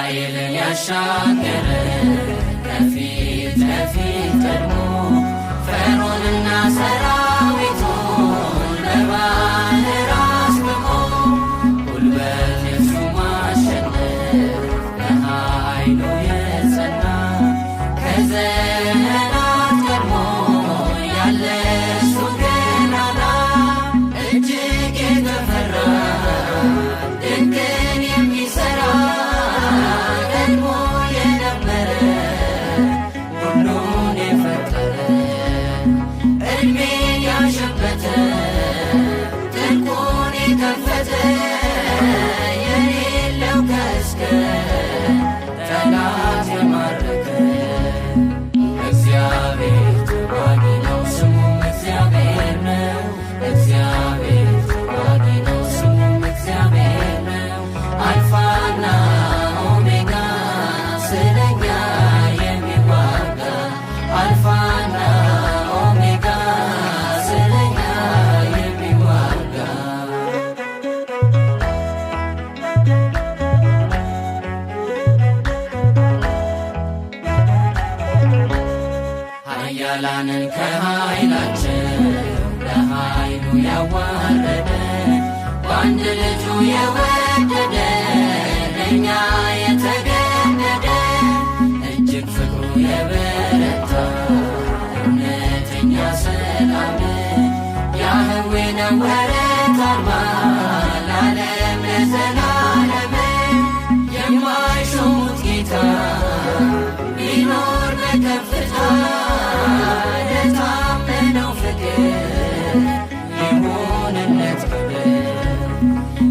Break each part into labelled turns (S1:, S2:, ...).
S1: እስራኤልን ያሻገረ ከፊት ለፊት ቀድሞ፣ ፈርዖንና ሰራዊቱን በባሕር አስጥሞ፣ ጉልበት የእርሱ ማሸነፍ በኃይሉ የጸና፣ ከዘመናት ቀድሞ ያለ እርሱ ገናና፣ እጅግ የተፈራ፣ ድንቅን የሚሠራ፣ ቀድሞ የነበረ፣ ሁሉን የፈጠረ፣ ዕድሜን ያሸበተ፣ ጥልቁን የከፈተ፣ የሌለው ከእስከ ጠላት የማረከ። እግዚአብሔር ተዋጊ ነው፣ ስሙም እግዚአብሔር ነው። እግዚአብሔር ተዋጊ ነው፣ ስሙም እግዚአብሔር ነው። አልፋና ኦሜጋ፣ ስለኛ የሚዋጋ። አልፋና ኦሜጋ፣ ስለኛ የሚዋጋ። ኃያላንን ከኃይላቸው በኃይሉ ያዋረደ፣ በአንድ ልጁ የወደደ፣ ለእኛ የተገደደ፣ እጅግ ፍቅሩ የበረታ፣ እውነተኛ ሰላም፣ ያህዌ ነው ወረት አልባ ለዓለም ለዘላለም። የማይሾሙት ጌታ ቢኖር በከፍታ፣ ለታመነው ፍቅር ይሁንለት ክብር።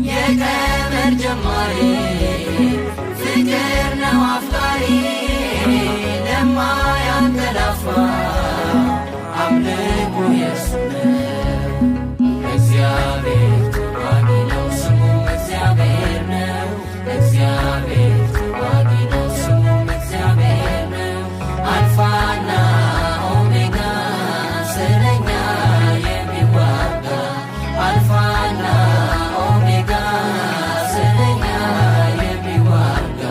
S1: የቀመር ጀማሪ ፍቅር ነው አፍቃሪ፣ ለማያንቀላፋ አምልኮ የእርሱ ነው። እግዚአብሔር ተዋጊ ነው፣ ስሙም እግዚአብሔር ነው። እግዚአብሔር ተዋጊ ነው፣ ስሙም እግዚአብሔር ነው። አልፋና ኦሜጋ፣ ስለኛ የሚዋጋ። አልፋና ኦሜጋ፣ ስለኛ የሚዋጋ።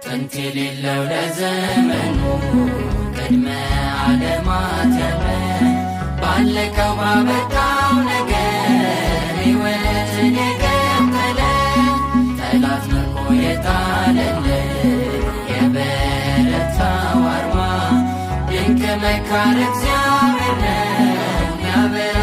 S1: ጥንት የሌለው፣ ለዘመኑ ቅድመ ዓለማት ያለ፣ ባለቀው ባበቃው ነገር ሕይወትን የቀጠለ፣ ጠላት ምርኮ የጣለልን፣ የበረታው አርማ፣ ድንቅ መካር እግዚአብሔር ነው ያበራ።